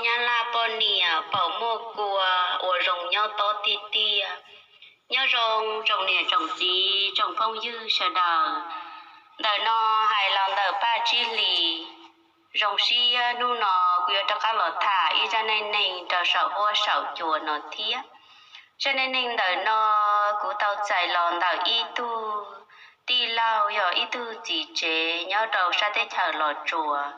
Nyab Laj poj niam pom muaj kua uas zoo nyob tob tiag tiag. Nyob zoo tsoom niam tsoom txiv tsoom phooj ywg sawv daws. Ntawm no hais los ntawm Paj Tsib Hlis. Zoo siab hnub no kuv yuav rov qab los tham ib zaj neej neeg rau saum huab saum cua no thiab. Zaj neej neeg ntawm no kuv tau txais los ntawm ib tug tij laug, yog ib tug txiv tsev nyob rau sab teb chaws Los Tsuas,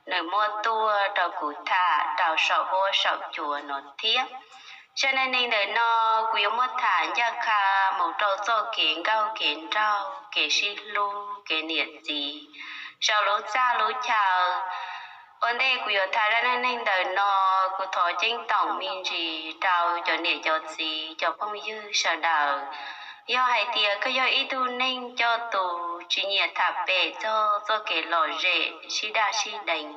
nws muab tuaj rau kuv tham rau saum huab saum cua no thiab. Zaj neej neeg ntawm no kuv yuav muab tham ncaj qha mus rau txoj kev nkauj kev nraug, kev sib hlub, kev niam txiv, saum lub txaj lub chaw. Ua ntej kuv yuav tham zaj neej neeg ntawm no, kuv thov ceeb toom me ntsis rau cov niam cov txiv cov phooj ywg sawv daws. Yog hais tias koj yog ib tug neeg coj tus tsis nyiam tham pem txog txoj kev lom zem sib daj sib deev,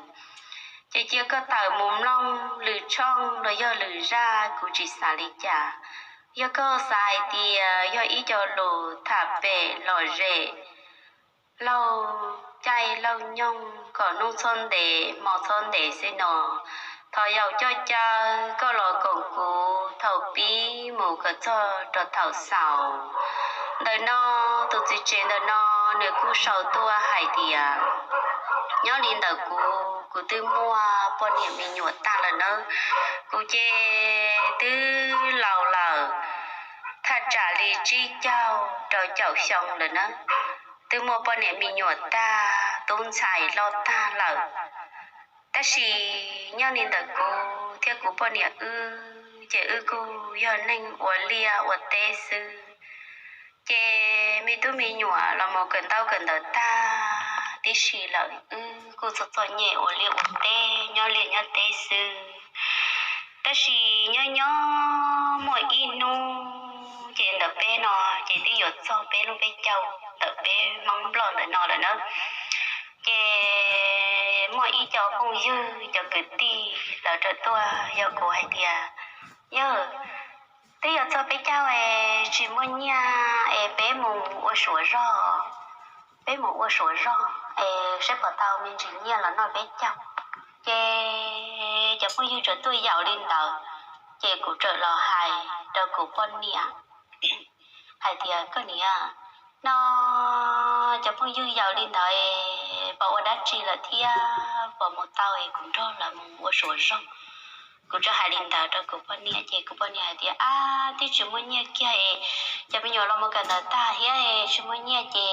ces cia koj tawm mus mloog lwm tshooj los yog lwm zaj kuv tsis xav li cas. Yog koj xav hais tias yog ib co lus tham pem lom zem, laug caij laug nyoog kom hnub txhob ntev hmo txhob ntev xwb no, thov yaum coj caw koj los koom kuv thaum pib mus kom txog rau thaum xaus. Ntawm no, tus txiv tsev ntawm no nws kuj sau tuaj hais tias, nyob li ntawm kuv, kuv twb muaj poj niam me nyuam tag lawm nawb. Kuv ces twb laus lawm, thaj tsam li tsib caug rau caum xyoo lawm nawb. Twb muaj poj niam me nyuam tag, tub ntxhais loj tag lawm. Tab sis nyob li ntawm kuv thiab kuv poj niam wb ces wb kuj yog neeg ua liaj ua teb xwb. Ces me tub me nyuam los mus kawm ntaub kawm ntawv tag tib si lawm, wb kuj txom txom nyem ua liaj ua teb nyob liaj nyob teb xwb. Tab sis nyob nyob muaj ib hnub ces ntawm peb no ces twb yuav txog peb lub peb caug ntawm peb Hmoob Nplog ntawm no lawm na. Ces muaj ib co phooj ywg cov kwv tij lawv rov tuaj yaum kuv hais tias, yawg, twb yuav txog peb caug es tsis muaj nyiaj es peb mus ua suav zog, peb mus ua suav zog es saib puas tau me ntsis nyiaj los noj peb caug. Ces cov phooj ywg txawm tuaj yaum li ntawd, ces kuv txawm los hais rau kuv poj niam hais tias, koj niam, no cov phooj ywg yaum li ntawd es puas ua dab tsi lawm thiab puas mus tau es kuv nrog lawv mus ua suav zog. Kuv txawm hais li ntawd rau kuv poj niam ces kuv poj niam hais tias, ab, twb tsis muaj nyiaj kiag es cov me nyuam los mus kawm ntawv tag thiab es tsis muaj nyiaj ces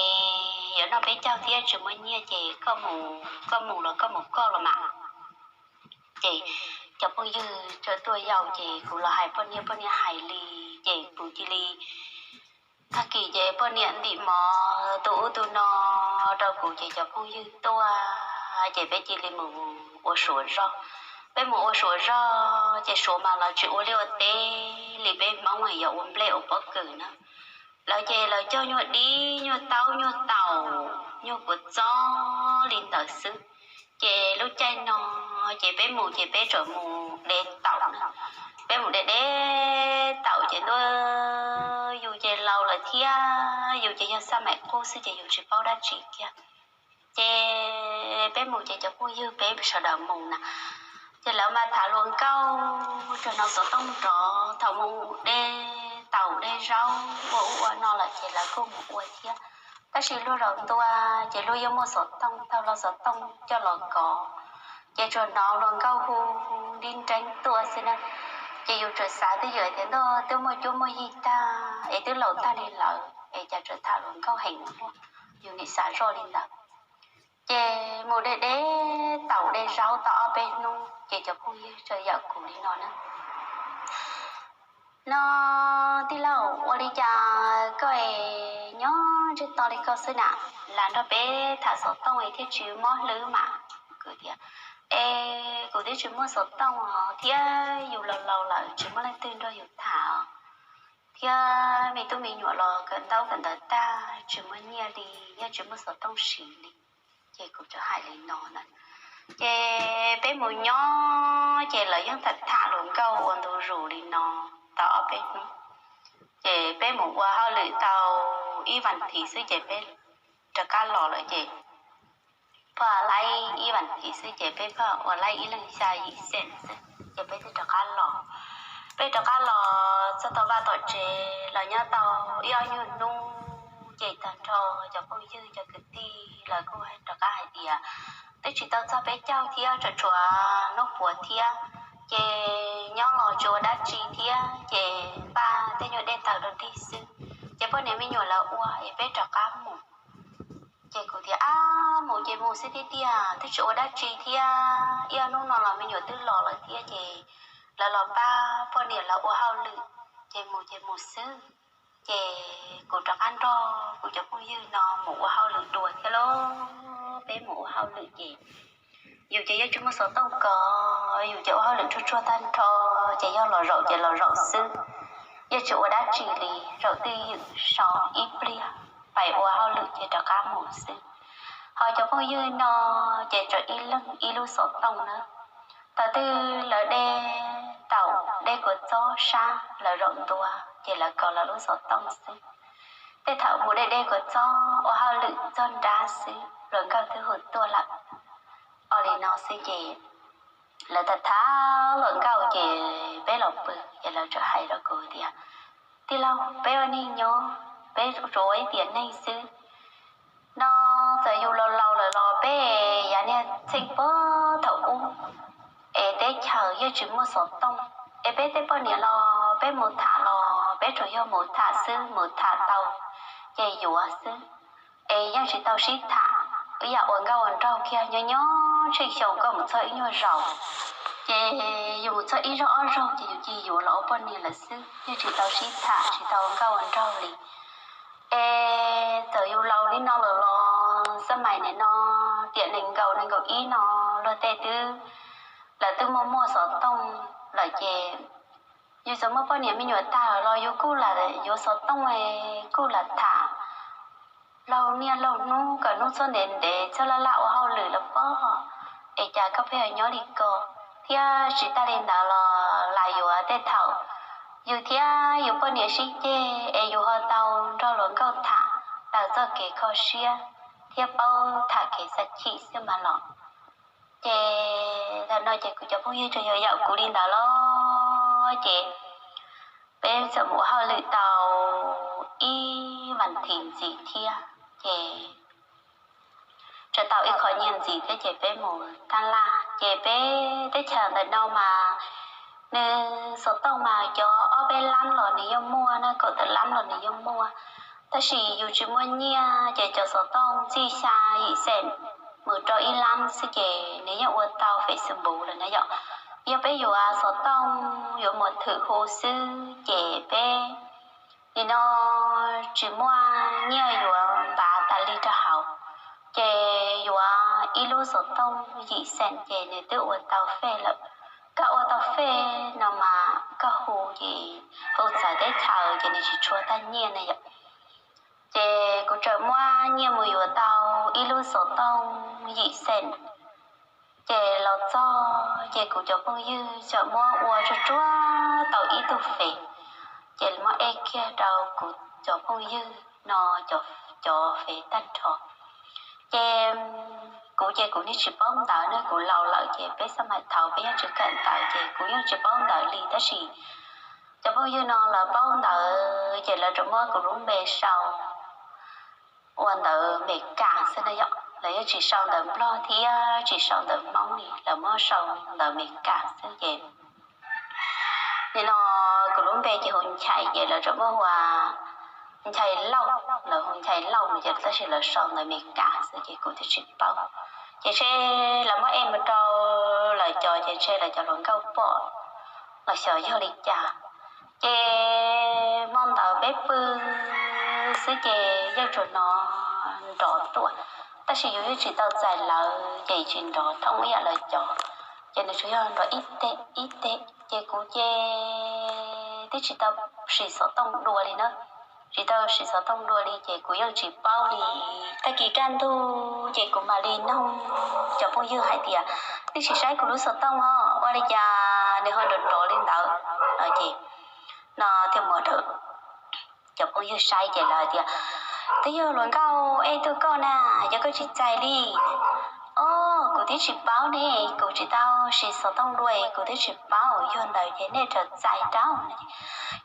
yuav noj peb caug thiab tsis muaj nyiaj ces koj mus, koj mus los koj mus koj los mas. Ces cov phooj ywg txawm tuaj yaum ces kuv los hais poj niam, poj niam hais li, ces kuv cia li, tag kis ces poj niam ntim mov tu ub tu no rau kuv ces cov phooj ywg tuaj ces peb cia li mus ua suav zog. Peb mus ua suav zog ces suav mas los tsis ua liaj ua teb li peb Hmoob es yuav ua nplej ua pob kws na. Lawv ces lawv cog nyuag dib nyuag taub nyuag taum nyuag kua txob li ntawd xwb. Ces lub caij no ces peb mus ces peb txawm mus de taum na. Peb mus de de taum ces ntuj, yus ces laus lawm thiab yus ces yog xaj maim qub xwb ces yus tsis paub dab tsi kiag. Ces peb mus ces cov phooj ywg peb sawv daws mus na, ces lawv mas tham hluas nkauj, tsuas hnov xov tooj nrov thaum mus de taum de zaub ua ub ua no lawm ces lawv kuj mus ua thiab. Tab sis luag zaum ntua ces luag yeej muaj xov tooj, tau los xov tooj coj los kov, ces tsuas hnov hluas nkauj hu nrib nreeb tuaj xwb na. Ces yus tsuas xav twj ywm tias ntuj, twb muaj cuab muaj yig tag es twb laus tag li lawm es cas tsuas tham hluas nkauj heev ua luaj, yus nim xav zoj li ntawd. Ces mus de de taum de zaub tau ob peb hnub ces cov phooj ywg txawm yaum kuv li no na, no, tij laug, ua li cas koj es nyob ntsej to li koj xwb na? Lam nrog peb tham xov tooj es thiaj tsis mob hlwb mas. Kuv tias, es kuv twb tsis muaj xov tooj os, thiab yus laus laus lawm tsis muaj leej twg nrog yus tham os, thiab me tub me nyuam los kawm ntaub kawm ntawv tag tsis muaj nyiaj li, thiab tsis muaj xov tooj siv li. Ces kuv txawm hais li no na, ces peb mus nyob ces lawv yeej tham tham hluas nkauj ua ntu zus li no tau ob peb hnub. Ces peb mus ua hauj lwm tau ib vas thiv xwb ces peb rov qab los lawm ces pheej laib ib vas thiv xwb ces peb pheej ua laib ib leeg xya yim xees xwb. txog tom vaj tom tsev los nyob tau ib ob nyuag hnub ces tag nrho cov phooj ywg cov kwv tij lawv kuj rov qab hais tias twb tsis tau txog peb caug thiab, tsuas tshuav hnub puav thiab, ces nyob los tsis ua dab tsi thiab ces npaj tej nyuag dej taws rau dig xwb, ces poj niam me nyuam lawv ua es peb rov qab mus. Ces kuv tias, Ab, mus ces mus xwb tiag tiag, twb tsis ua dab tsi thiab, ib ob hnub no los me nyuam twb los lawm thiab, ces lawv los pab poj niam lawv ua hauj lwm, ces mus ces mus xwb. Ces kuv rov qab nrog kuv cov phooj ywg no mus ua hauj lwm dua thiab lauj. Peb mus ua hauj lwm ces yus ces yeej tsis muaj xov tooj kov, yus ces ua hauj lwm tsuag tsuag tag nrho, ces yog los zaum ces los zaum xwb, yeej tsis ua dab tsi li, zaum twj ywm so ib pliag, pais ua hauj lwm ces rov qab mus xwb. Ho cov phooj ywg no ces tseem ib leeg ib lub xov tooj na. Thaum twg lawv de tau dej kua txob sab lawv zaum ntua ces lawv kov lawv lub xov tooj xwb. Tej thaum mus de dej kua txob ua hauj lwm txog nrab xwb hluas nkauj twb hu tuaj lawm. Ua li no xwb ces lawv tham tham hluas nkauj ces peb los pw, ces lawv txawm hais rau kuv tias, Tij laug, peb ua neeg nyob, peb tsuas ua ib tiam neeg xwb no, txawm yus laus laus lawm los peb yav niag txheej puag thaum ub es teb chaws yeej tsis muaj xov tooj, es peb tej poj niam los peb mus tham los peb tsuas yog mus tham xwb, mus tham tau ces yuav xwb, es yeej tsis tau sib tham. Ib yam ua nkauj ua nraug kiag, nyob nyob tsheej xyoo koj mus txog ib nyuag zaus, ces yus mus txog ib zaug ob zaug ces yus cia yuav los ua poj niam lawm xwb, yeej tsis tau sib tham, tsis tau ua nkauj ua nraug li. Es txawm yus laus li no lawm los xab mais nim no, tiam nees nkaum nees nkaum ib no, luag tej twb, lawv twb muaj muaj xov tooj lawm ces yus txawm muaj poj niam me nyuam tag lawm los yus kuj lam yuav xov tooj es kuj lam tham laug niaj laug hnub, kom hnub txhob ntev ntev txhob laj laj ua hauj lwm lawm pob, es cas koj pheej nyob li ko. Thiab tsis tas li ntawd los lam yuav tej thaum yus thiab yus poj niam sib ceg es yus ho tau nrog hluas nkauj tham raws txoj kev kho siab thiab paub tham kev xav chim xwb mas los. Ces thaum no ces kuv cov phooj ywg tsuas yog yaum kuv li ntawd los ces peb txawm mus ua hauj lwm tau ib vas thiv ntxiv thiab ces tseem tau ib qho nyiaj ntxiv thiab ces peb mus taj laj. Ces peb teb chaws ntawm no mas nws xov tooj mas cov ob peb lab los nws yeej muaj na, kaum tawm lab los nws yeej muaj, tab sis yus tsis muaj nyiaj ces cov xov tooj txij xya yim xees mus rau ib lab xwb ces nws yeej ua tau Facebook lawm na yom. Yog peb yuav xov tooj yuav mus thwm hu xwb ces peb nim no tsis muaj nyiaj yuav npav tas li rau hauv, ces yuav ib lub xov tooj yim xees ces nws twb ua tau fej lawm. Koj ua tau fej no mas koj hu ces hu txawv teb chaws ces nws tsis tshua tag nyiaj na yom. Ces kuv tseem muab nyiaj mus yuav tau ib lub xov tooj yim xees, ces los txog ces kuv cov phooj ywg txawm muab ua tsuag tsuag tau ib tug fej, ces muab ej kiag rau kuv cov phooj ywg no cov fej tag nrho. Ces kuv ces kuv yeej tsis paub ntawv ne, kuv laus lawm ces peb xab mais thaud peb yeej tsis kawm ntawv ces kuv yeej tsis paub ntawv li, tab sis cov phooj ywg no lawv paub ntawv ces lawv tsuas muab kuv lub npe sau ua ntawv Meskas xwb na yom, lawv yeej tsis sau ntawv Nplog thiab tsis sau ntawv Hmoob li, lawv muab sau ntawv Meskas xwb ces nim no kuv lub npe ces hu Nchai ces lawv tsuas muab hu ua Nchai Lauj, lawv hu Nchai Lauj no ces tab sis lawv sau ntawv Meskas xwb ces kuv twb tsis paub. Ces ntshe lawv muab ej mus rau lawv cov ces ntshe lawv cov hluas nkauj pom los xyov yog li cas. Ces hmo ntawd peb pw xwb ces yeej tsuas hnov nrov tuaj, tab sis yus yeej tsis tau txais lawv ces tsis nrov thooj ib yam lawv cov, ces nws tsuas yog nrov ib teg ib teg ces kuv ces twb tsis tau siv xov tooj dua li na, tsis tau siv xov tooj dua li ces kuv yeej tsis paub li. Tag kis kaj ntug ces kuv mam li noog cov phooj ywg hais tias, Nej sim saib kuv lub xov tooj os, ua li cas nws ho nrov nrov li ntawd no ces no thiaj mus rau cov phooj ywg saib ces lawv hais tias, Twb yog hluas nkauj ej tuaj koj na, yog koj tsis txais li os. Kuv twb tsis paub ne, kuv tsis tau siv xov tooj dua, kuv twb tsis paub yog ntawd ces nej rov txais rau.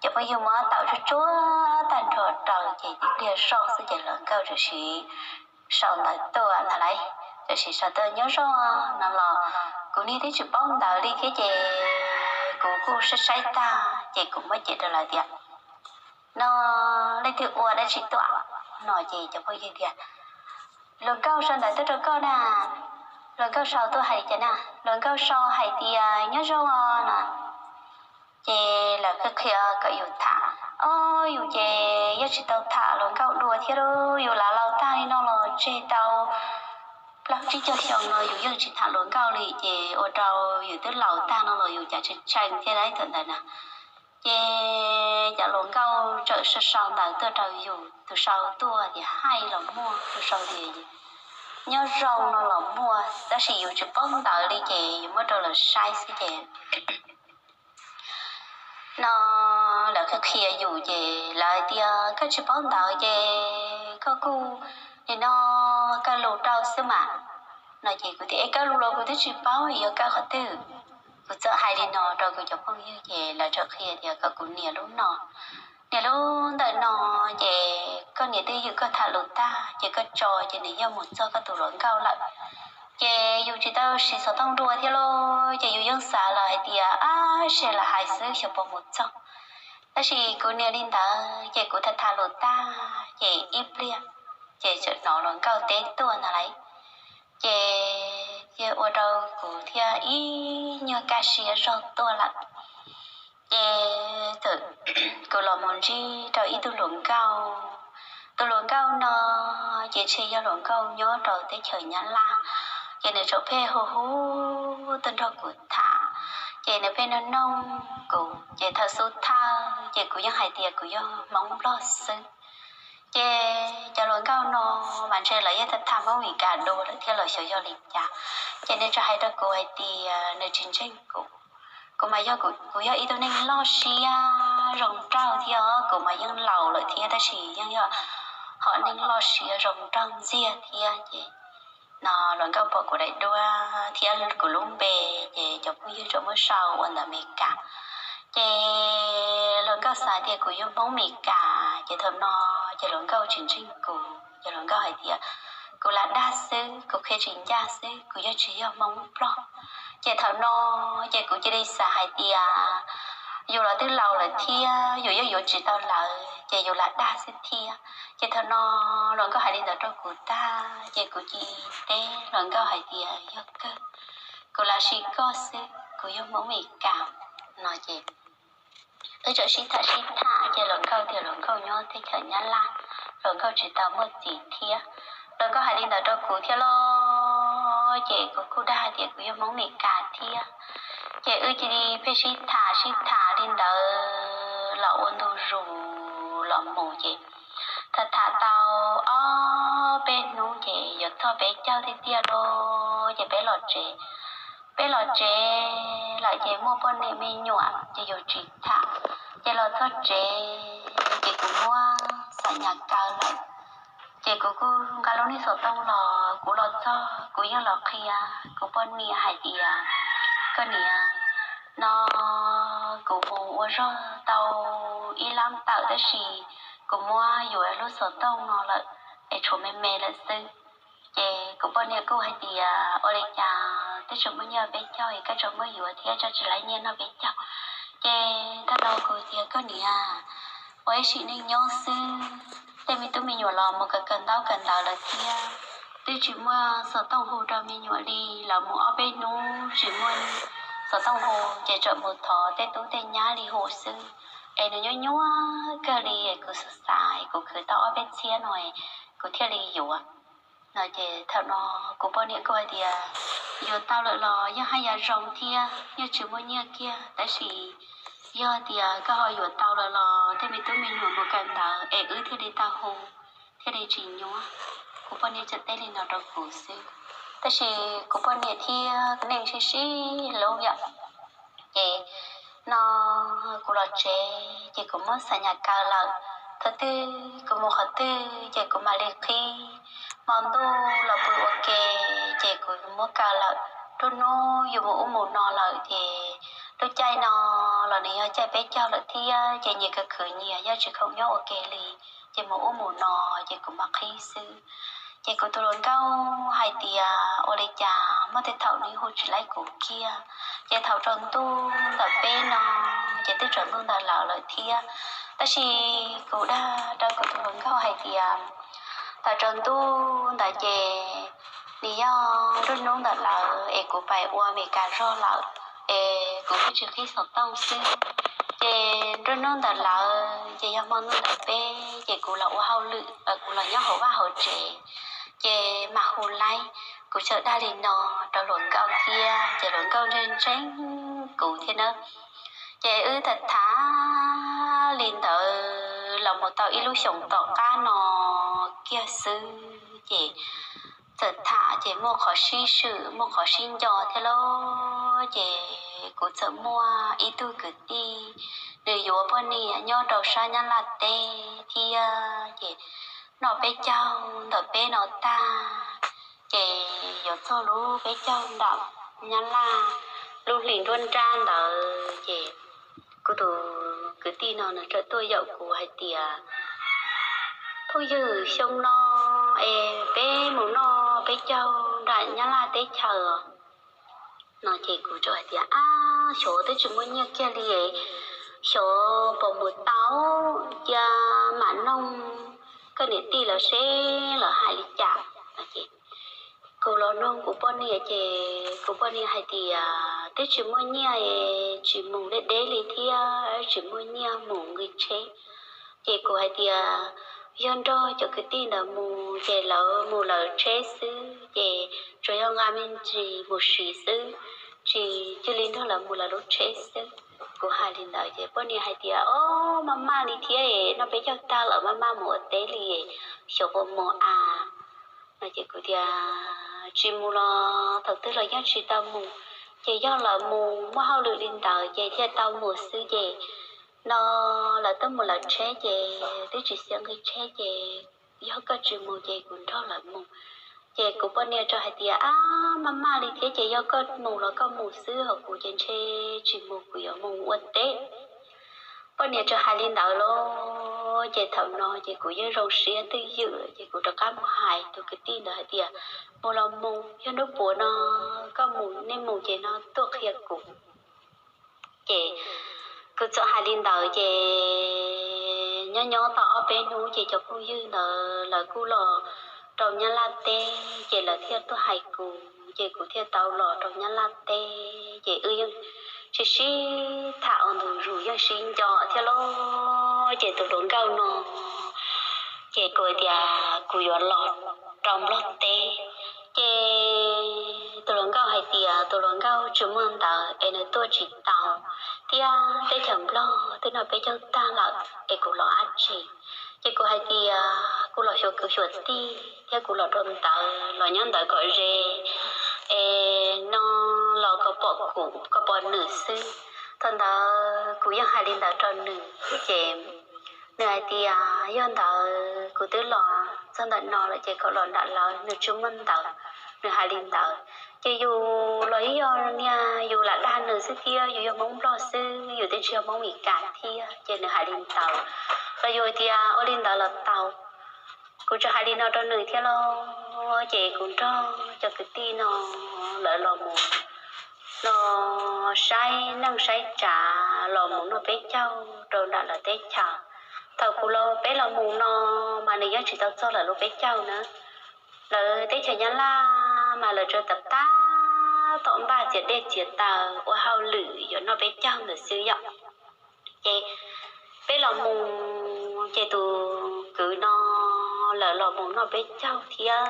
Cov phooj ywg muab tau tsuag tsuag tag nrho rau ces tib pliag zoj xwb ces hluas nkauj txawm siv sau ntawv tuaj ntag lauj, txawm siv sau tuaj nyob zoo no los kuv niag twb tsis paub ntawv li thiab ces kuv kuj saib saib tag ces kuv muab cev rau lawv tias, no, leej twg ua dab tsi tuaj? No ces cov phooj ywg tias, hluas nkauj sau ntawv tuaj rau koj na, hluas nkauj sau tuaj hais li cas na, hluas nkauj sau hais tias nyob zoo os no. Ces lawv qhia qhia kom yus tham, o, yus ces yeej tsis tau tham hluas nkauj dua thiab lauj, yus laus laus tag li no los tseg tau plaub tsib caug xyoo no yus yeej tsis tham hluas nkauj li ces ua rau yus twb laus tag no los yus cas tshee tshee thiab thaum ntawd na. Ces cov hluas nkauj txawm sau sau ntawv tuaj rau yus, tus sau tuaj tias hi los muaj, tus sau tias nyob zoo no los muaj, tab sis yus tsis paub ntawv li ces yus muab rau lawv saib xwb ces no lawv qhia qhia yus ces lawv hais tias koj tsis paub ntawv ces koj kuj nim no kaw lus rau xwb mas. No ces kuv tias es kaw lus los kuv twb tsis paub yog kaw qhov twg. Kuv txawm hais li no rau kuv cov phooj ywg ces lawv txawm qhia tias kom kuv nias lub no, nias lub ntawm no ces koj nias twj ywm koj tham lus tag ces koj tso ces nws yeej mus txog koj tus hluas nkauj lawm. Ces yus tsis tau siv xov tooj dua thiab lauj ces yus yeej xav los hais tias ab se lawv hais xwb xyov puas mus txog. Tab sis kuv nias li ntawd ces kuv tham tham lus tag ces ib pliag ces txawm hnov hluas nkauj teb tuaj ntag lauj. Ces cia ua rau kuv thiaj ib nyuag kaj siab zog tuaj lawm. Ces txawm kuv los mus ntsib rau ib tug hluas nkauj. Tus hluas nkauj no ces ntshe yog hluas nkauj nyob rau teb chaws Nyab Laj, ces nws txawm pheej hu hu tuaj nrog kuv tham, ces nws pheej noog noog kuv ces thaum xub thawj ces kuv yeej hais tias kuv yog Hmoob Nplog xwb. Ces cov hluas nkauj no mas ntshe lawv yeej tham Hmoob Mes Kas dua lawm thiab los xyov yog li cas, ces nws txawm hais rau kuv hais tias nws tsis ntseeg kuv. Kuv mas yog kuv yog ib tug neeg loj siab zoo nraug thiab os, kuv mas yeej laus lawm thiab tab sis yeej yog hom neeg loj siab zoo nraug ntxiag thiab ces no hluas nkauj pom kuv daim duab thiab kuv lub npe, ces cov phooj ywg txawm muab sau ua ntawv Mes Kas. Ces hluas nkauj xav tias kuv yog Hmoob Mes Kas ces thaum no ces hluas nkauj tsis ntseeg kuv, ces hluas nkauj hais tias kuv lam dag xwb, kuv qhia tsis ncaj xwb, kuv yeej tsis yog Hmoob Nplog. Ces thaum no ces kuv cia li xav hais tias yus los twb laus lawm thiab yus yeej yuav tsis tau lawv ces yus lam dag xwb thiab. Ces thaum no hluas nkauj hais li ntawd rau kuv tag ces kuv cia li teb hluas nkauj hais tias yog kawg, kuv lam sim koj xwb, kuv yog Hmoob Mes Kas. No ces wb txawm sib tham sib tham ces hluas nkauj tias hluas nkauj nyob teb chaws Nyab Laj, hluas nkauj tsis tau muaj txiv thiab. Hluas nkauj hais li ntawd rau kuv thiab los ces kuv kuj dag hais tias kuv yog Hmoob Mes Kas thiab. Ces wb cia li pheej sib tham sib tham li ntawd los ua ntu zus los mus ces tham tham tau ob peb hnub ces yuav txog peb caug tiag tiag lauj ces peb los tsev. Peb los tsev lawm ces muaj poj niam me nyuam ces yus tsis tham. Ces los txog tsev ces kuv muab xa nyas kaw lawm. Ces kuv kuj nqa lub niag xov tooj los, kuv los txog kuv yeej los qhia kuv poj niam hais tias, koj niam, no kuv mus ua zog tau ib lab tawm tab sis kuv muab yuav lub xov tooj no lawm es tshuav me me lawm xwb. Ces kuv poj niam kuj hais tias ua li cas twb tsis muaj nyiaj peb caug es koj tseem muab yuav thiab, tsis laib nyiaj noj peb caug. Ces thaum no kuv tias koj niam, ua ib sim neej nyob xwb, tej me tub me nyuam los mus kawm kawm ntaub kawm ntawv lawm thiab, twb tsis muaj xov tooj hu rau me nyuam li, lawv mus ob peb hnub tsis muaj xov tooj hu ces tseem mus thov tej tub tej nyab li hu xwb. Es nws nyuaj nyuaj kawg li, kuv xav xav kuv khwv tau ob peb txhiab no kuv thiaj li yuav. No ces thaum no kuv poj niam kuj hais tias yuav tau lawm los yeej haj yam zoo thiab, yeej tsis muaj nyiaj kiag, tab sis yog tias koj ho yuav tau lawm los tej me tub me nyuam mus kawm ntawv es wb thiaj li tau hu, thiaj li tsis nyuaj. Kuv poj niam txawm teb li no rau kuv xwb, tab sis kuv poj niam thiab kuv neej sib sib hlub yom. Ces no kuv los tsev ces kuv muab xa nyas kaw lawm. Thaum twg kuv mus qhov twg ces kuv mam li qhib Hmo ntuj los pw ua ke, ces kuv muab kaw lawm. Nruab hnub yus mus ub mus no lawm ces lub caij no los nws yog caij peb caug lawm thiab, ces nyias khwv khwv nyias, yeej tsis khoom nyob ua ke li, ces mus ub mus no, ces kuv mam qhib xwb. Ces kuv tus hluas nkauj hais tias ua li cas muaj tej thaum nws hu tsis laib kuv kiag. Ces thaum tsaus ntuj ntawm peb no, ces twb tsaus ntuj ntawm lawv lawm thiab, tab sis kuv dag rau kuv tus hluas nkauj hais tias thaum tsaus ntuj ntawd ces nws yog nruab hnub ntawm lawv es kuv pais ua Meskas zog lawm, es kuv twb tsis qhib xov tooj xwb. Ces nruab hnub ntawm lawv ces yog hmo ntuj ntawm peb, ces kuv los ua hauj lwm, kuv los nyob hauv vaj hauv tsev, ces mam hu laib. Kuv txawm dag li no rau hluas nkauj thiab, ces hluas nkauj ntseeg ntseeg kuv thiab nawb. Ces wb tham tham li ntawd los mus tau ib lub xyoos tom qab no kiag xwb, ces txawm tham ces muaj qhov sib swm muaj qhov sib nco thiab lauj. Ces kuv txawm muaj ib tug kwv tij, nws yuav poj niam nyob rau sab Nyab Laj teb thiab, ces noj peb caug ntawm peb no tag, ces yuav txog lub peb caug ntawm Nyab Laj, lub hlis nruab nrab ntawd, ces kuv tus kwv tij no nws txawm tuaj yaum kuv hais tias, phooj ywg, xyoo no es peb mus noj peb caug nram Nyab Laj teb chaws no. Ces kuv txawm hais tias, ab, xyov twb tsis muaj nyiaj kiag li, xyov puas mus tau, cia mam noog koj niam tij lawv seb lawv hais li cas. Kuv los noog kuv poj niam, ces kuv poj niam hais tias twb tsis muaj nyiaj, tsis mus deb deb li thiab tsis muaj nyiaj mus nqi tsheb. Ces kuv hais tias yog nrog cov kwv tij ntawd mus ces lawv mus lawv tsheb xwb, ces tsuas yog nqa me ntsis mus siv xwb, tsis cia li nrog lawv mus lawv lub tsheb xwb. Kuv hais li ntawd ces poj niam hais tias, ob, maj maj li thiab, noj peb caug tag lawm maj maj mus ua teb li, xyov puas mus a. No ces kuv tias tsis mus los thaum twg los yeej tsis tau mus, ces yog lawv mus muaj hauj lwm li ntawd ces thiaj tau mus xwb. Ces no lawv twb mus lawv tsheb ces twb tsis xiam nqi tsheb, ces yog koj tsis mus ces kuv nrog lawv mus. Ces kuv poj niam txawm hais tias, ab, maj maj li thiab, ces yog koj mus los koj mus xwb, ho kuv ces ntshe tsis mus, kuv yuav mus ua teb. Poj niam txawm hais li ntawd lauj, ces thaum no ces kuv yeej zoo siab twj ywm, ces kuv rov qab mus hais tus kwv tij ntawd hais tias, mus los mus, yog hnub puas no koj mus, nej mus ces no tuaj qhia kuv. Ces kuv txawm hais li ntawd ces nyob nyob tau ob peb hnub ces cov phooj ywg ntawd lawv kuj los rau Nyab Laj teb, ces lawv thiaj tuaj hais kuv, ces kuv thiaj tau los rau Nyab Laj teb. Ces wb yeej sib sib tham ua ntu zus, yeej sib nco thiab lauj. Ces tus hluas nkauj no ces kuv hais tias kuv yuav los rau Nplog teb. Ces tus hluas nkauj hais tias tus hluas nkauj tsis muaj ntawv es nws tuaj tsis tau, thiab teb chaws Nplog twb noj peb caug tag lawm es kuv los dab tsi. Ces kuv hais tias kuv los xyuas kwv xyuas tij thiab kuv los rau ntawd los nyob ntawd kom ze, es no los kom pom kuv kom pom nws xwb. Thaum ntawd kuv yeej hais li ntawd rau nws, ces nws hais tias yog ntawd kuv twb los txog ntawm no lawm ces kom los nram lawv, nws tsis muaj ntawv. Nws hais li ntawd. Ces yus los ib yog niag yus lam dag nws xwb thiab, yus yog Hmoob Nplog xwb, yus twb tsis yog Hmoob Mes Kas thiab. Ces nws hais li ntawd los yus hais tias ua li ntawd los tau. Kuv tsuas hais li no rau nws thiab lauj. Ces kuv nrog cov kwv tij no lawv los mus, los saib neej saib tsav, los mus noj peb caug rau nram lawv teb chaws. Thaum kuv los, peb los mus no mas nws yeej tsis tau txog lawv lub peb caug na. Lawv teb chaws Nyab Laj mas lawv tsuas tab tom npaj txiav dej txiav taws ua hauj lwm yuav noj peb caug ntawd xwb yom. Ces peb los mus, ces tus kwv no lawv los mus noj peb caug thiab,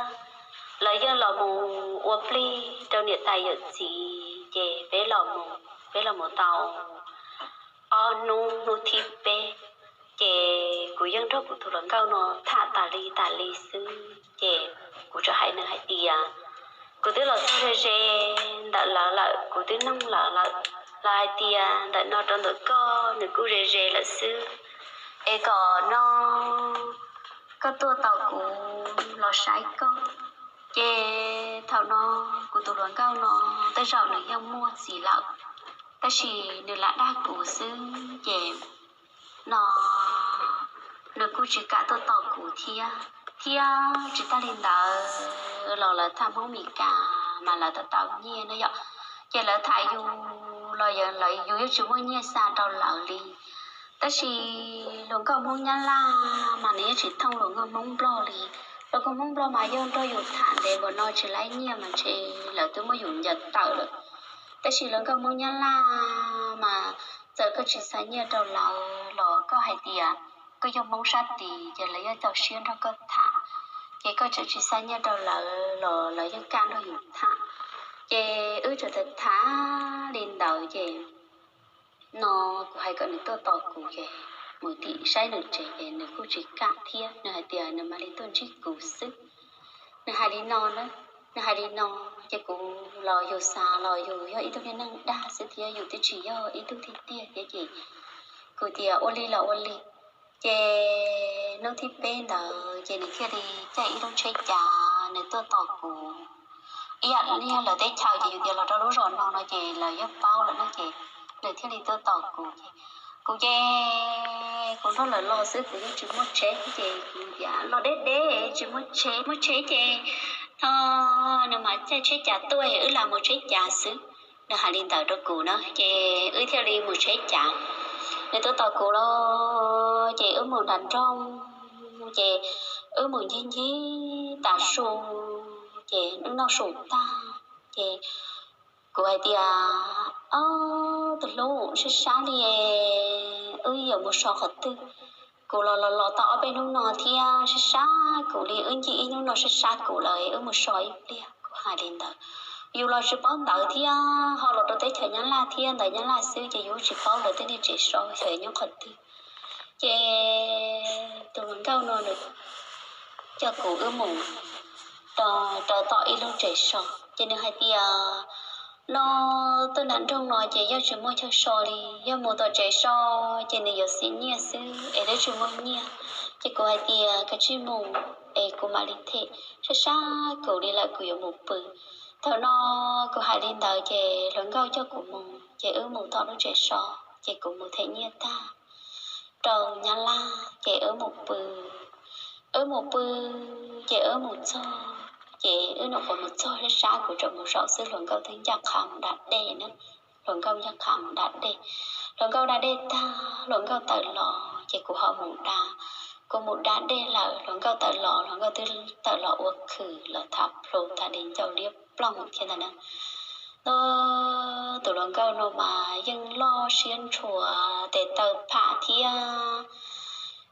lawv yeej los mus ua plig rau niam tais yawm txiv. Ces peb los mus, peb los mus tau ob hnub, hnub thib peb, ces kuv yeej nrog kuv tus hluas nkauj no tham tas li tas li xwb. Ces kuv tsuas hais nws hais tias kuv twb los txog ze ze ntawm lawv lawm, kuv twb noog lawv lawm, lawv hais tias ntawm no rau ntawm koj nws kuj ze ze lawm xwb, es kom no koj tuaj tau kuv los saib koj. Ces thaum no kuv tus hluas nkauj no tej zaum nws yeej muaj txiv lawm, tab sis nws lam dag kuv xwb ces no nws kuj tsis kam tuaj tos kuv thiab, thiab tsis tag li ntawd los lawv tham Hmoob Mes Kas mas lawv tau tau nyiaj no yom, ces lawv tham yus los yus yeej tsis muaj nyiaj xa rau lawv li. Tab sis hluas nkauj Hmoob Nyab Laj mas nws yeej tsis thooj hluas nkauj Hmoob Nplog li. Hluas nkauj Hmoob Nplog mas yog nrog yus tham ntev npaum no tsis laib nyiaj mas ntshe lawv twb muab yus ncaws tawm lawm. Tab sis hluas nkauj Hmoob Nyab Laj mas txawm koj tsis xa nyiaj rau lawv los koj hais tias koj yog Hmoob sab tid ces lawv yeej txaus siab nrog koj tham. Ces koj txawm tsis xa nyiaj rau lawv los lawv yeej kam nrog yus tham. Ces wb txawm tham tham li ntawd ces no kuv hais kom nws tuaj tos kuv ces mus tim saib nws tsev ces nws kuj tsis kam thiab, nws hais tias nws mam li tuaj ntsib kuv xwb. Nws hais li no na, nws hais li no ces kuv los yus xav los yus yog ib tug niag neeg dag xwb thiab yus twb tsis yog ib tug tiag tiag thiab ces kuv tias ua li los ua li. Ces hnub thib peb ntawd ces nws thiaj li caij ib lub tsheb cav nws tuaj tos kuv. Ib yam li lawv teb chaws ces yus tias los rau lub zos no no ces lawv yeej paub lawm no ces nws thiaj li tuaj tos kuv ces kuv ces kuv nrog lawv los xwb kuv yeej tsis muaj tsheb ces kuv tias los deb deb tsis muaj tsheb, muaj tsheb ces tho nws mas caij tsheb cav tuaj wb lam mus tsheb cav xwb. Nws hais li ntawd rau kuv na ces wb thiaj li mus tsheb cav. Nws tuaj tos kuv los ces wb mus nram nroog ces wb mus ncig ncig tas su ces wb noj su tag ces kuv hais tias, Ob, tus hlub, sab sab li, wb yuav mus so qhov twg? Kuv los los los tau ob peb hnub no thiab sab sab kuv li, wb ncig ib hnub no sab sab kuv lawm, wb mus so ib pliag. Kuv hais li ntawd, yus los tsis paub ntawv thiab ho los rau teb chaws Nyab Laj thiab ntawv Nyab Laj xwb ces yus tsis paub lawv tej niag tsev so xyov nyob qhov twg. Ces tus hluas nkauj no nws coj kuv wb mus rau tom ib lub tsev so ces nws hais tias no tuaj nram nroog no ces yog tsis muaj chaw so li, yog mus tom tsev so ces nws yuav xiv nyiaj xwb es twb tsis muaj nyiaj. Ces kuv hais tias kav tsij mus es kuv mam li them, sab sab kuv li lawm kuv yuav mus pw. Thaum no kuv hais li ntawd ces hluas nkauj coj kuv mus ces wb mus tom lub tsev so ces kuv mus them nyiaj tag rau Nyab Laj ces wb mus pw. Wb mus pw ces wb mus txog ces wb nyuam qhuav mus txog sab sab kuv tseem mus zaum xwb hluas nkauj twb ncaj qha mus da dej na. Hluas nkauj ncaj qha mus da dej. Hluas nkauj da dej tag hluas nkauj tawm los ces kuv ho mus da. Kuv mus da dej lawm hluas nkauj tawm los, hluas nkauj twb tawm los ua khwm los tham plhu tham li ncauj liab ploog thiab ntag na. Tus hluas nkauj no mas yeej loj siab ntshua, tes taw pham thiab.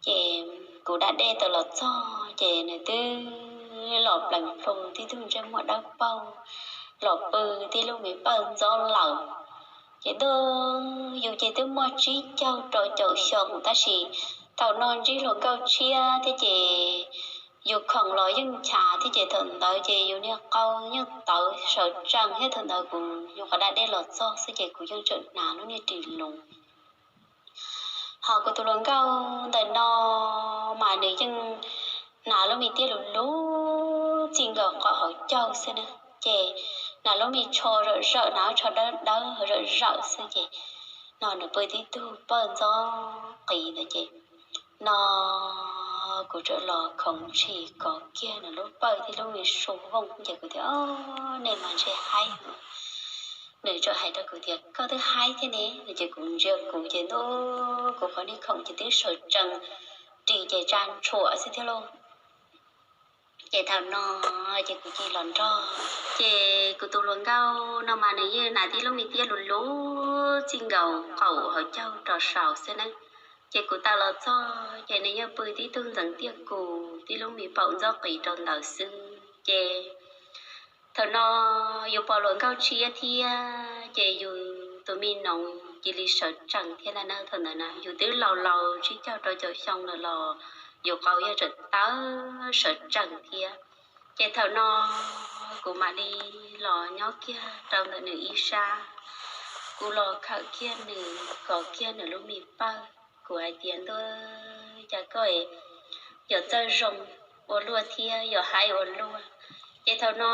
Ces kuv da dej tawm los txog ces nws twb los plees plhu tib tug ntsej muag dawb paug, los pw tib lub me pawj ntxob lawm. Ces ntuj, yus ces twb muaj tsib caug rau caum xyoo tab sis thaum no ntsib hluas nkauj tshiab thiab ces yus khoom los yeej nchav thiab ces thaum ntawd ces yus niag qau yeej tawv sawv tsees thiab thaum ntawd kuv nyuam qhuav da dej los txog xwb ces kuv yeej tseem hnav lub niag ris loos. Ho kuv tus hluas nkauj ntawm no mas nws yeej hnav lub me tiab luv luv txij nkaus qaum hauv caug xwb na, ces hnav lub me tsho zawm zawm, hnav lub tsho dawb dawb zawm zawm xwb ces no nws pw tib tug pawj ntxob qis ntawd ces no kuv txawm los khoov ntshis kov kiag nws lub pawj thiab lub me su vooj ces kuv tias, Ob, nej mas ntshe haib. Nws txawm hais rau kuv tias, Koj twb haib thiab ne. Ces kuv ntsia kuv ces ntuj, kuv qhov niag khoom ces twb sawv tsees, ris ces tsa ntshuam xwb thiab lauj. Ces thaum no ces kuv cia li los nrog, ces kuv tus hluas nkauj no mas nws yeej hnav tib lub me tiab luv luv txij nkaus qaum hauv caug rau saud xwb na. Ces kuv tawm los txog ces nws yeej pw tib tug ntxeev tiaj kus tib lub me paum ntxob qis rau ntawd xwb ces thaum no yus pom hluas nkauj tshiab thiab ces yus tus me noov cia li sawv tsees thiab ntag na. Thaum ntawd na yus twb laus laus tsib caug rau caum xyoo lawm los yus qau yeej tseem tawv sawv tsees thiab. Ces thaum no kuv mam li los nyob kiag rau ntawm nws ib sab, kuv los khawm kiag nws, kov kiag nws lub me pawj. Kuv hais tias, Ntuj, cas koj es yuav txawj zoo ua luaj thiab yog haib ua luaj. Ces thaum no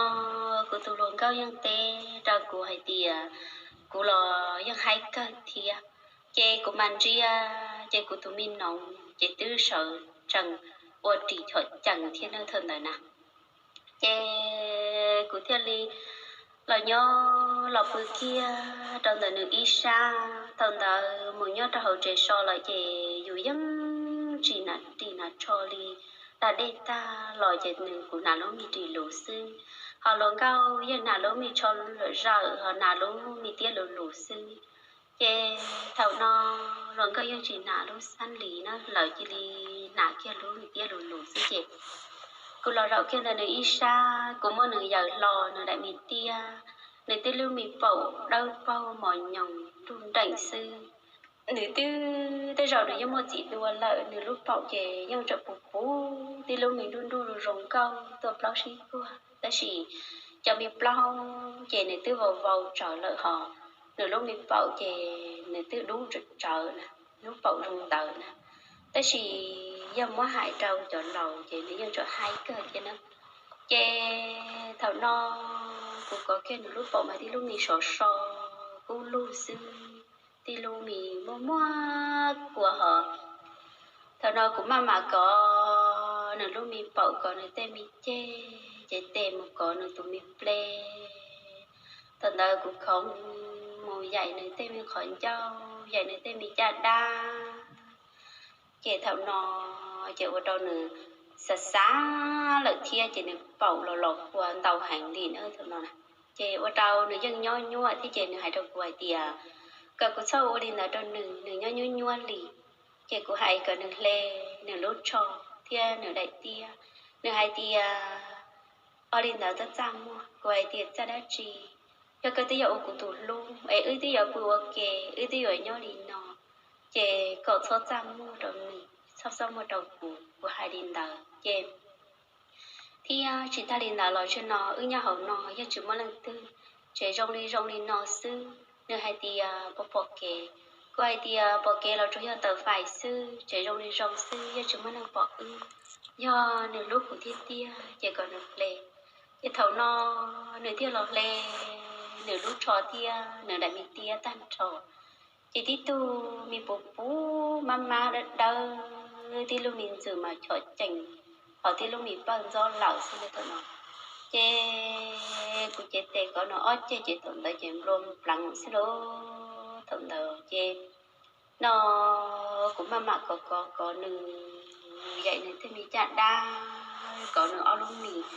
kuv tus hluas nkauj yeej teb rau kuv hais tias kuv los yeej haib kawg thiab. Ces kuv mas ntsia, ces kuv tus me noov ces twb sawv tsees ua ris chom cees thiab na thaum ntawd na. Ces kuv thiaj li los nyob los pw kiag rau ntawm nws ib sab. Thaum ntawd mus nyob rau hauv tsev so lawm ces yus yeej tsis hnav ris hnav tsho li, da dej tag los ces nws kuv hnav lub me ris luv xwb, ho hluas nkauj yeej hnav lub me tsho zawm ho hnav lub me tiab luv luv xwb. Ces thaum no hluas nkauj yeej tsis hnav lub xab lis na, lawv cia li hnav kiag lub me tiab luv luv xwb ces kuv los zaum kiag ntawm nws ib sab, kuv muab nws yaws hlo nws daim me tiab, nws tib lub me paum dawb paug mos nyoos nruj nreem xwb. Nws twb tej zaum nws yeej muaj txiv dua lawm, nws lub paum ces yeej tseem puv puv, tib lub me nruj nruj zoo nkauj tuaj plaub sib puag, tab sis cov me plaub ces nws twb vau vau tsawv lawm ho nws lub me paum ces nws twb dub tsawv na, lub paum zoo ntawd na. Tab sis yog muab hais rau cov laus ces nws yeej tseem haib kawg thiab na. Ces thaum no kuv kov kiag nws lub paum mas tib lub me sov so kub lug xwb, tib lub me muaj muaj kua ho. Thaum no kuv maj mam kov nws lub me paum, kov nws tej me ceg, ces tes mus kov nws tus me ples. Thaum ntawd kuv khoov mus yaim nws tej me qhov ncauj, yaim nws tej me caj dab. Ces thaum no ces ua rau nws xav xav lawm thiab ces nws paum los los kua ntau heev li na thaum no. Ces ua rau nws yeej nyob nyuaj thiab ces nws hais rau kuv hais tias kom kuv txhob ua li ntawd rau nws, nws nyob nyuaj nyuaj li. Ces kuv hais kom nws hle nws lub tsho thiab nws daim tiab. Nws hais tias ua li ntawd twb txaj muag. Kuv hais tias txaj dab tsi? Yog koj twb yog ua kuv tus hlub es wb twb yuav pw ua ke, wb twb yuav nyob li no, ces kom txhob txaj muag rau nws, txhob txaj muag rau kuv. Kuv hais li ntawd ces thiab tsis tag li ntawd los tseem no wb nyob hauv no yeej tsis muaj leej twg, tsev zoo li zoo li no xwb. Nws hais tias puas pom kev? Kuv hais tias pom kev los tsuas yog taws fais xwb, tsev zoo li zoo xwb, yeej tsis muaj neeg pom wb. Yog nws hlub kuv tiag tiag ces kom nws hle. Ces thaum no nws thiaj los hle nws lub tsho thiab nws daim me tiab tag nrho. Ces tib tug me puv puv mab mab dawb dawb, tib lub me ntxws mas chom cees, ho tib lub me pawj ntxob lawm xwb li thaum no. Ces kuv cev tes kov nws ob ceg ces thaum ntawd ces nplua pleev xwb lauj. Thaum ntawd ces no kuv maj mam kov kov kov nws, yaim nws tej me caj dab, kov nws ob lub mis,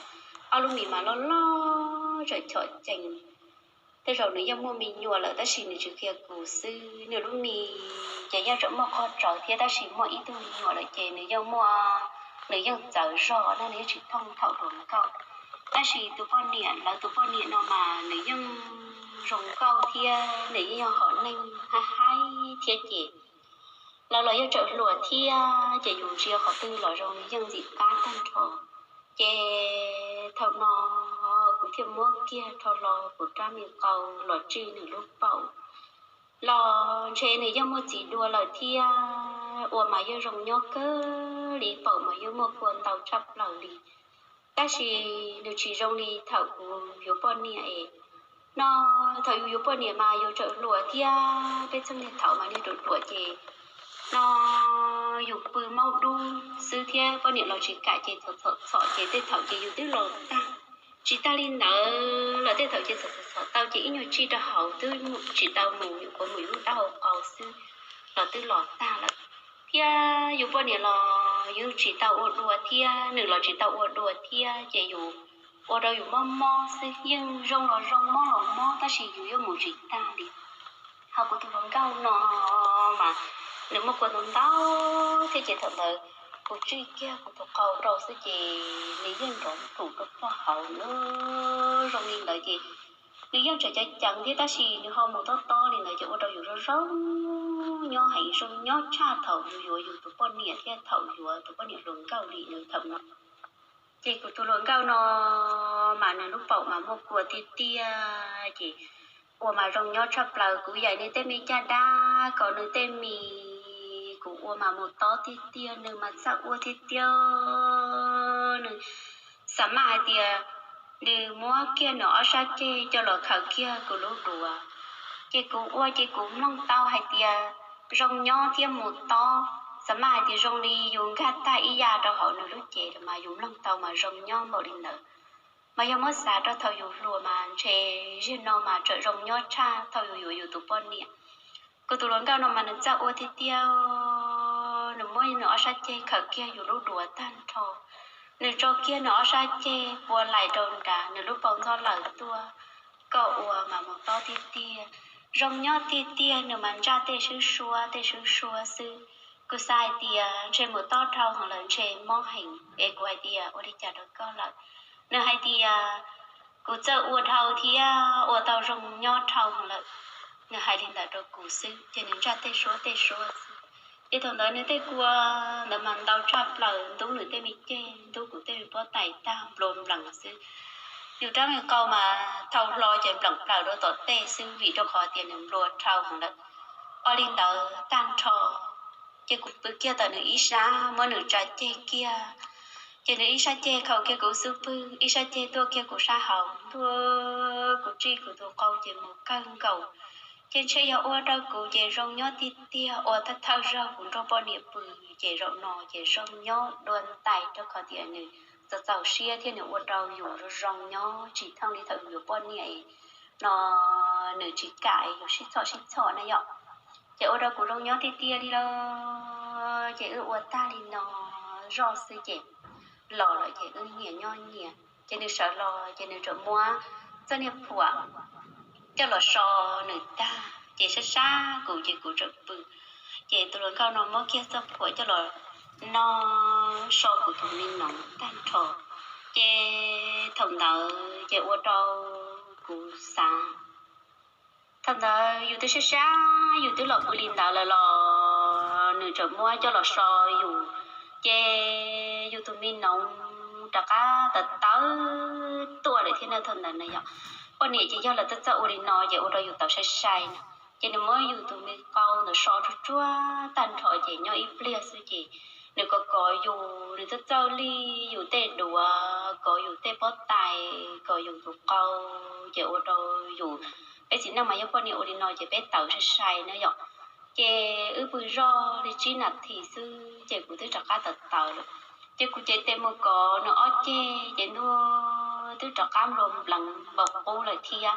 ob lub mis mas loj loj tseem chom cees. Tej zaum nws yeej muaj me nyuam lawm tab sis nws tsis qhia kuv xwb. Nws lub mis ces yeej tseem muaj qhov tsawv thiab tab sis muaj ib tug me nyuam lawm ces nws yeej muaj, nws yeej txawv zog na, nws yeej tsis thooj thaum hluas nkauj. Tab sis tus poj niam, lawv tus poj niam no mas nws yeej zoo nkauj thiab nws yeej yog hom neeg haib haib thiab ces lawv los yeej tseem hluas thiab ces yus ntsia qhov twg los zoo li yeej ntxim qab tag nrho. Ces thaum no kuv thiaj muab kiag rho hlo kuv rab me qau los tsij nws lub paum. Los ntshe nws yeej muaj txiv dua lawm thiab, ua mas yeej zoo nyob kawg li, paum mas yeej muaj kua ntau tshaj plaws li. Tab sis nws tsis zoo li thaum kuv yuav poj niam es no, thaum yus yuav poj niam mas yus tseem hluas thiab peb txheej niag thaum mas niag ruam ruam ces no yus pw maub dub xwb thiab poj niam los tsis kam ces txhom txhom txhom ces tej thaum ces yus twb los tag. Tsis tag li ntawd los tej thaum ces txhom txhom txhom tau ces ib nyuag tsij rau hauv twb tsis tau mus, nyuam qhuav mus yus lub taub hau qau xwb los twb los tag lawm. Thiab yus poj niam los yus tsis tau ua dua thiab nws los tsis tau ua dua thiab ces yus ua rau yus mob mob xwb, yeej zoo los zoo mob los mob tab sis yus yeej mus tsis tag li. Ho kuv tus hluas nkauj no mas nws muaj kua ntau ntau thiab ces thaum ntawd kuv tsij kiag kuv tus qau rau xwb ces nws yeej nrov nrov rau pog hauv na. Zoo li ntawd ces nws yeej tseem ceev ceev thiab tab sis nws ho mus tob tob li ntawd ces ua rau yus zoo zoo nyob heev, zoo nyob tshaj thaum yus yuav yus tus poj niam thiab thaum yuav tus poj niam hluas nkauj li nws thaum no. Ces kuv tus hluas nkauj no mas nws lub paum mas muaj kua tiag tiag ces ua mas zoo nyob tshaj plaws. Kuv yaim nws tej me caj dab, kov nws tej mis, kuv ua mas mus tob tiag tiag, nws mas txaj ua tiag tiag. Xav maj hais tias nws muab kiag nws ob sab ceg coj los khaws kiag kuv lub duav. Ces kuv ua ces kuv mloog tau hais tias zoo nyob thiab mus tob, xav maj hais tias zoo li yus nkag tag ib yam rau hauv nws lub cev mas yus mloog tau mas zoo nyob npaum li ntawd. Mas yog muab xav rau thaum yus hluas mas ntshe ziag no mas tseem zoo nyob tshaj thaum yus yuav yus tus poj niam. Kuv tus hluas nkauj no mas nws txawj ua tiag tiag, nws muab nws ob sab ceg khaws kiag yus lub duav tag nrho, nws tso kiag nws ob sab ceg pua laim rau nrad, nws lub paum ntxhov lawm tuaj, koj ua mas mus tob tiag tiag, zoo nyob tiag tiag, nws mas ntsaj tej swb suab tej swb suab xwb. Kuv xav hais tias ntshe mus tob dhau heev lawm ntshe mob heev es kuv hais tias ua li cas rau koj lawm? Nws hais tias kuv txawj ua dhau thiab ua tau zoo nyob dhau heev lawm. Nws hais li ntawd rau kuv xwb ces nws ntsaj tej suab tej suab xwb. Ces thaum ntawd nws tej kua ntawd mas ntau tshaj plaws, ntub nws tej me ceg, ntub kuv tej me pob tais tag nplua nplees xwb. Yus rab me qau mas thau hlo ces npleem plaws rau tom tej xwb vim rau qhov tias nws nplua dhau heev lawm. Ua li ntawd tag nrho ces kuv pw kiag tom nws ib sab muab nws tsa ceg kiag, ces nws ib sab ceg khaum kiag kuv xub pwg, ib sab ceg tuaj kiag kuv sab hauv, ntuag kuv tsij kuv tus qau ces mus kawg nkaus. Ces ntshe yog ua rau kuv ces zoo nyob tiag tiag, ua thawj thawj zaug kuv nrog poj niam pw ces zaum no ces zoo nyob dua ntais rau qhov tias nws txaus txaus siab thiab nws ua rau yus zoo zoo nyob tsis thooj li thaum yus yuav poj niam no nws tsis kam yus sib txhom sib txhom na yom. Ces ua rau kuv zoo nyob tiag tiag li los ces wb ua tag li no zoj xwb ces los lawm ces wb nyias nyob nyias. Ces nws sawv los ces nws txawm muab txoj niag phuam coj los so nws tag ces sab sab kuv ces kuv txawm pw. Ces tus hluas nkauj no muab kiag txoj phuam coj los no so kuv tus me noov tag nrho. Ces thaum ntawd ces ua rau kuv xav, thaum ntawd yus twb sab sab yus twb los pw li ntawd lawm los nws txawm muab coj los so yus, ces yus tus me noov rov qab tawv tawv tuaj lawm thiab na. Thaum ntawd na yom, poj niam ces yog lawv txawj txawj ua li no ces ua rau yus tawv sai sai na. Ces nws muab yus tus me qau ntawd so tsuag tsuag tag nrho ces nyob ib pliag xwb ces nws kov kov yus, nws txawj txawj li yus tej duav, kov yus tej pob tais, kov yus tus qau, ces ua rau yus, peb txiv neej mas yog poj niam ua li no ces peb tawv sai sai na yom. Ces wb pw zoj li tsib nas this xwb ces kuv twb rov qab tawv tawv lawm. Ces kuv cev tes mus kov nws ob ceg ces ntuag twb rov qab nplua nplees npaum qub lawm thiab.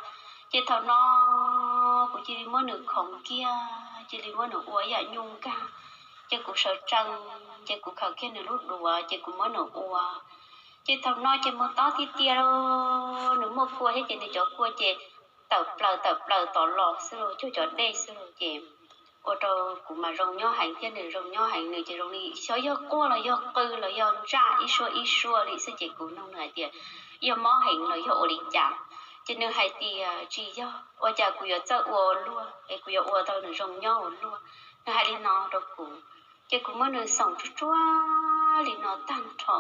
Ces thaum no kuv cia li muab nws khoov kiag, cia li muab nws ua ib yam nyuj nkag. Ces kuv sawv tsees ces kuv khaws kiag nws lub duav ces kuv muab nws ua. Ces thaum no ces mus tob tiag tiag, nws muaj kua thiab ces nws cov kua ces tawm plaws tawm plaws tod los xwb los cuag cov dej xwb los ces ua rau kuv mas zoo nyob heev thiab nws zoo nyob heev, nws ces zoo li xyov yog quaj los yog qw los yog ntsaj ib suab ib suab li xwb ces kuv nug nws hais tias yog mob heev los yog ua li cas. Ces nws hais tias tsis yog, ua cas kuv yuav txawj ua luaj es kuv yuav ua tau nws zoo nyob ua luaj. Nws hais li no rau kuv, ces kuv muab nws xoom tsuag tsuag li no tag nrho.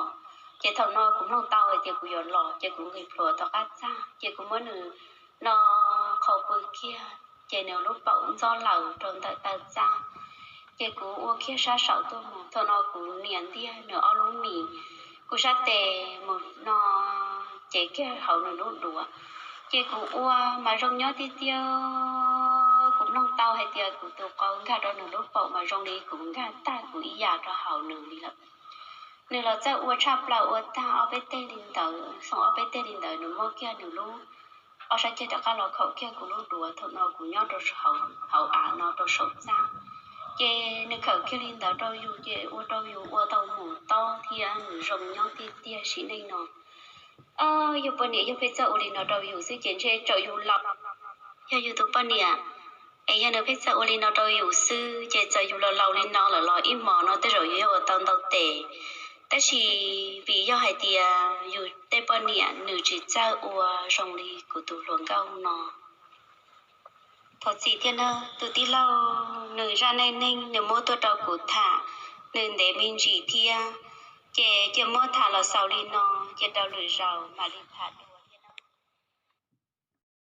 Ces thaum no kuv mloog tau hais tias kuv yuav los ces kuv nqis plhuav tom qab txaj ces kuv muab nws no qhau pw kiag ces nws lub paum ntxob laws rau ntawm taw txaj. Ces kuv ua kiag sab saud tuaj mus, thaum no kuv nias ntiag nws ob lub mis, kuv sab tes mus no cev kiag hauv nws lub duav. Ces kuv ua mas zoo nyob tiag tiag, kuv mloog tau hais tias kuv tus qau nkag rau nws lub paum mas zoo li kuv nkag tag kuv ib yam rau hauv nws li lawm. Nws los txawj ua tshaj plaws, ua tag ob peb teg li ntawd, xoom ob peb teg li ntawd nws muab kiag nws lub ob sab ceg rov qab los khaum kiag kuv lub duav, thaum no kuv nyob rau hauv av no rau saum txaj. Ces nws khaum kiag li ntawd rau yus ces ua rau yus ua tau mus tob thiab nws zoo nyob tiag tiag sim neej no. Yog poj niam yog pheej txawj ua li no rau yus xwb ces ntshe txawm yus laus, yog yus tus poj niam es yog nws pheej txawj ua li no rau yus xwb ces txawm yus laus laus li no lawm los ib hmos no tej zaum yus yuav ua tau ntau tes. Tab sis vim yog hais tias yus tej poj niam nws tsis txawj ua zoo li kuv tus hluas nkauj no. Thov txim thiab na, tus tij laug nws zaj neej neeg nws muab tuaj rau kuv tham, nws ntev me ntsis thiab, ces cia muab tham los xaus li no, cia rau lwm zaus mam li tham.